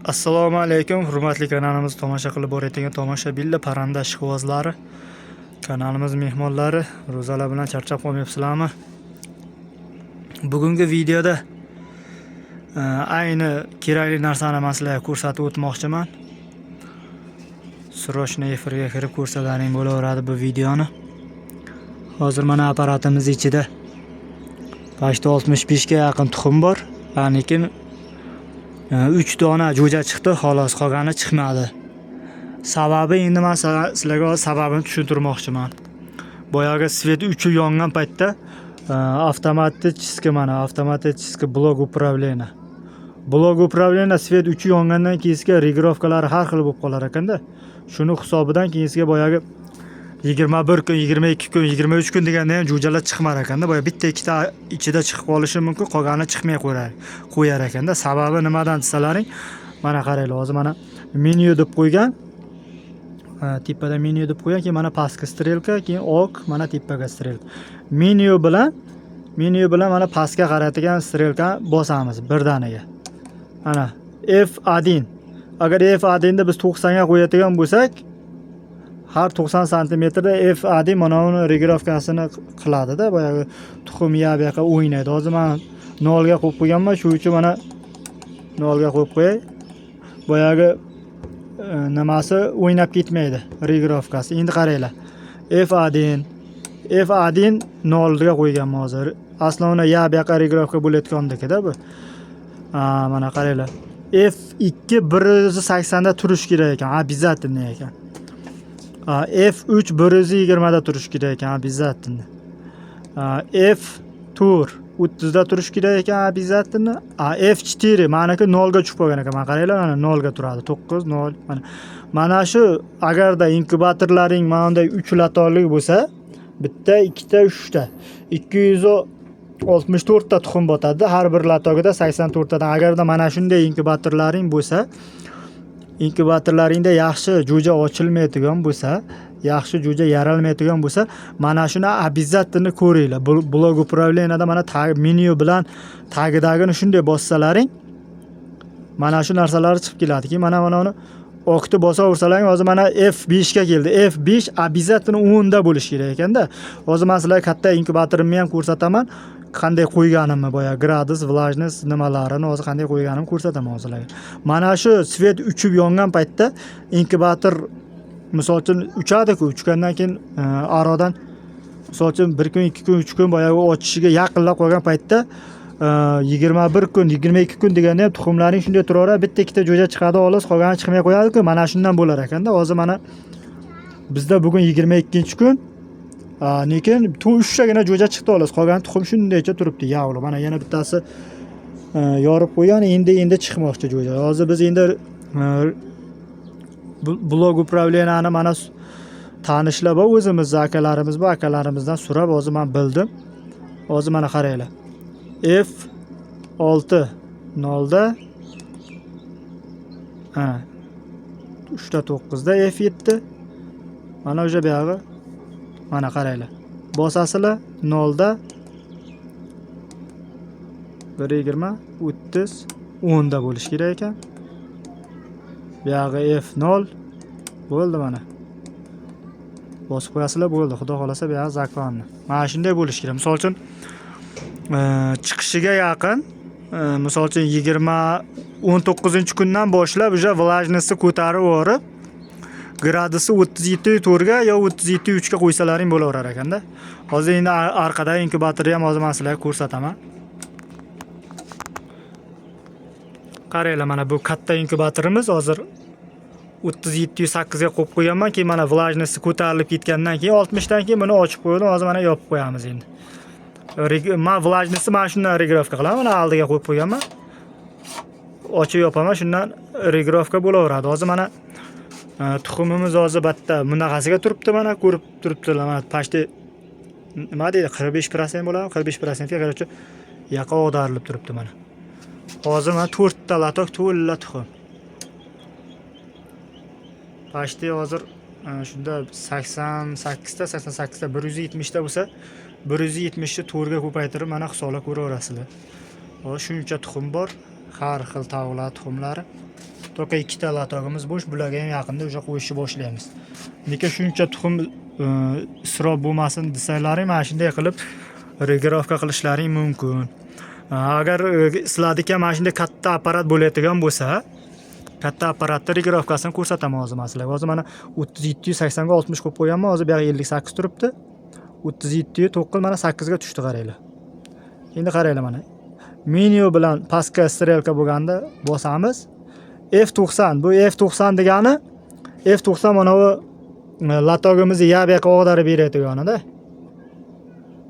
Assalomu alaykum, hurmatli kanalimizni tomosha qilib borayotgan tomoshabinlar, parranda ishqibozlari, kanalimiz mehmonlari, ro'zalar bilan charchab qolmayapsizlarmi? Bugungi videoda ayni kerakli narsani man sizlarga ko'rsatib o'tmoqchiman. Срочно efirga kirib ko'rsalaring bo'laveradi bu videoni. Hozir mana apparatimiz ichida почти 65 ga yaqin tuxum bor. Lekin 3 dona jo'ja chiqdi, xolos, qolgani chiqmadi. Sababi endi man sizlarga hozir sababini tushuntirmoqchiman. Boyagi свет uchib yongan paytda avtomatически, mana, автоматически блок управления. Блок управления свет uchib yongandan keyin sizga регулировка lari har xil bo'lib qolar ekanda. Shuni hisobidan keyin sizga boyagi 21 kun, 22 kun, 23 kun deganda ham jo'jalar chiqmar ekanda. Boya bitta ikkita ichida chiqib qolishi mumkin, qolgani chiqmay qo'yar ekanda. Sababi nimadan desalaring, mana qaranglar, hozir mana menyu deb qo'ygan. Tepada menyu deb qo'ygan, keyin mana pastga strelka, keyin ok, mana tepaga strelka. Menyu bilan mana pastga qarayotgan strelka bosamiz birdaniga. Mana F1. Agar F1 ni biz 90 ga qo'yadigan bo'lsak, har 90 santimetrda F1 mana uni регулировка sini qiladida, boyagi tuxum ya bu yoqqa o'ynaydi. Hozir man 0 ga qo'yib qo'yganman, shu uchun mana 0 ga qo'yib qo'yay. Boyagi nimasi o'ynab ketmaydi, регулировка si. Endi qaranglar. F1 F1 0 ga qo'yganman hozir. Aslida ya bu yoqqa регулировка bo'layotgandek-da bu. Mana qaranglar. F2 180 da turish kerak ekan, обязательно ekan. F3 120 da turish kerak ekan, обязательно. F4 30 da turish kerak ekan, обязательно. F4 maniki 0 ga tushib qolgan ekan. Mana qaranglar, mana 0 ga turadi. 9 0 mana. Mana shu agarda inkubatorlaring mana bunday 3 лоток lik bo'lsa, bitta, ikkita, uchta, 264 ta tuxum botadi. Har bir лоток ida 84 tadan. Agarda mana shunday inkubatorlaring bo'lsa, inkubatorlaringda yaxshi jo'ja ochilmaydigan bo'lsa, yaxshi jo'ja yaralmaydigan bo'lsa, mana shuni обязательно ko'ringlar. Блок управления da mana menyu bilan tagidagini shunday bossalaring, mana shu narsalar chiqib keladi. Keyin mana uni okni bosaversalaring, hozir mana F5 ga keldi. F5 обязательно 10 da bo'lishi kerak ekanda. Hozir man sizlarga katta inkubatorimni ham ko'rsataman. Qanday qo'yganimni, boya gradus, влажность nimalarini hozir qanday qo'yganimni ko'rsataman hozir sizlarga. Mana shu свет uchib yongan paytda inkubator, misol uchun, uchadi-ku, uchgandan keyin arodan, misol uchun, 1 kun, 2 kun, 3 kun boyagi ochishiga yaqinlab qolgan paytda, 21 kun, 22 kun deganda ham tuxumlaring shunday turaveradi, bitta ikkita jo'ja chiqadi, xolos, qolgani chiqmay qo'yadi-ku. Mana shundan bo'lar ekanda. Hozir mana bizda bugun 22-kun. Lekin uchtagina jo'ja chiqdi xolos, qolgan tuxum shundaycha turibdi, yavli. Mana yana bittasi yorib qo'ygan, endi endi chiqmoqchi jo'ja. Hozir biz endi блок управления ni mana tanishlar bor, o'zimizni akalarimiz bor, akalarimizdan so'rab hozir man bildim. Hozir mana qaranglar. F6 0da, ha, 3ta 9da F7. Mana o'sha buyog'i, mana qaranglar. Bosasizlar 0da, 1.20, 30, 10 da bo'lishi kerak ekan. Buyog'i F0 bo'ldi mana. Bosib qo'yasizlar, bo'ldi. Xudo xolasa, buyog'i законный. Mana shunday bo'lishi kerak. Misol uchun, chiqishiga yaqin, misol uchun, 20 19-kundan boshlab уже влажность ni ko'tarib yuborib, gradusi 37,4 ga yo 37,3 ga qo'ysalaring bo'laverar ekanda. Hozir endi orqadagi inkubatorni ham hozir man sizlarga ko'rsataman. Qaranglar, mana bu katta inkubatorimiz hozir 37,8 ga qo'yib qo'yganman. Keyin mana влажность ko'tarilib ketgandan keyin, 60 dan keyin buni ochib qo'ydim. Hozir mana yopib qo'yamiz endi. Man влажность mana shundan регулировка qilaman. Mana oldiga qo'yib qo'yganman. Ochib yopaman, shundan регулировка bo'laveradi. Hozir mana tuxumimiz hozir bitta bunaqasiga turibdi, mana ko'rib turibdilar. Mana почти, nima deydi, 45% bo'ladimi? 45% ga, короче, yaqa ag'darilib turibdi mana. Hozir mana 4 ta лоток to'la tuxum. Почти hozir shunda 88 ta, 88 ta 170 ta bo'lsa, 170 ni 4 ga ko'paytirib mana hisoblab ko'raverasizlar. Hozir shuncha tuxum bor. Har xil tovuqlar tuxumlari. Только ikkita latogimiz bo'sh, bularga ham yaqinda o'sha qo'yishni boshlaymiz. Lekin shuncha tuxum isrof bo'lmasin desalaring, mana shunday qilib регировка qilishlaring mumkin. Agar sizlardiki mana shunday katta apparat bo'ladigan bo'lsa, katta apparatni регировка sini ko'rsataman hozir man sizlarga. Hozir mana 37 80 ga 60 qo'yib qo'yganman. Hozir bu yoqqa 58 turibdi. 37,9 mana 8 ga tushdi, qaranglar. Endi qaranglar mana. Menyu bilan pastga strelka bo'lganda bosamiz. F90, bu F90 degani F90 mana bu latogimizni ya bu yoqqa ag'darib beradiganida.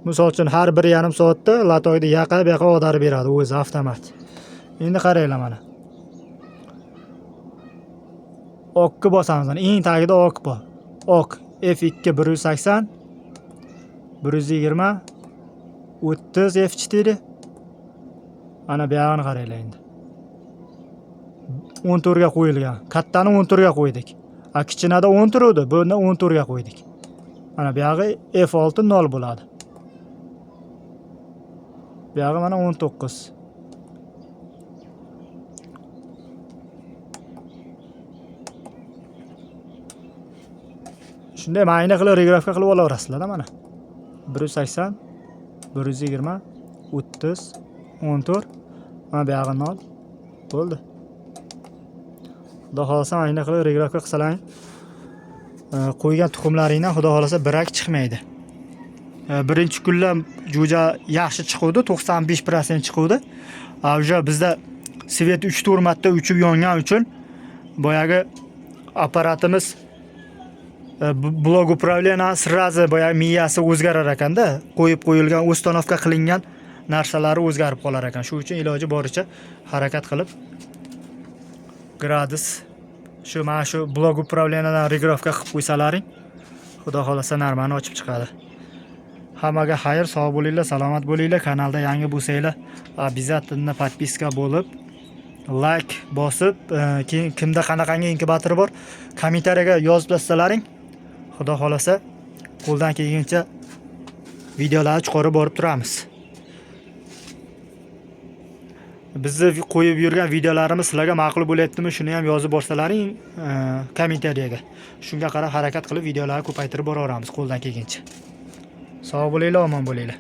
Misol uchun har 1,5 soatda latogni yoqqa bu yoqqa ag'darib beradi o'zi avtomat. Endi qaranglar mana. Okni bosamiz mana eng tagida ok bor. Ok F2 180, 120, 30 F4. Mana bu yog'ini qaranglar endi. 14 ga qo'yilgan. Kattani 14 ga qo'ydik. A kichinada 10 turuvdi, buni 14 ga qo'ydik. Mana bu yog'i F6 0 bo'ladi. Bu yog'i mana 19. Shunday mayna qilib регировка qilib olaverasizlar mana. 180, 120, 30, 14. Mana bu yog'i 0. Bo'ldi. Xudo xohlasa mayna qilib регировка qilsalaring, qo'ygan tuxumlaringdan xudo xohlasa брак chiqmaydi. Birinchi kunlar jo'ja yaxshi chiquvdi, 95% chiquvdi. A уже bizda свет 3-4 marta o'chib yongan uchun boyagi apparatimiz блок управления сразу boyagi miyasi o'zgarar ekanda, qo'yib qo'yilgan, установка qilingan narsalari o'zgarib qolar ekan. Shu uchun iloji boricha harakat qilib gradus shu mana shu блок управления dan регировка qilib qo'ysalaring, xudo xohlasa normani ochib chiqadi. Hammaga xayr, sog' bo'linglar, salomat bo'linglar. Kanalda yangi bo'lsanglar, обязательно подписка bo'lib, like bosib, keyin kimda qanaqangi inkubator bor, kommentariyaga yozib taslasalaring, xudo xohlasa qo'ldan kelguncha videolarni chiqarib borib turamiz. Bizni qo'yib yurgan videolarimiz sizlarga ma'qul bo'lyaptimi, shuni ham yozib borsalaring kommentariyaga. Shunga qarab harakat qilib videolarni ko'paytirib boraveramiz qo'ldan kelguncha. Sog' bo'linglar, omon bo'linglar.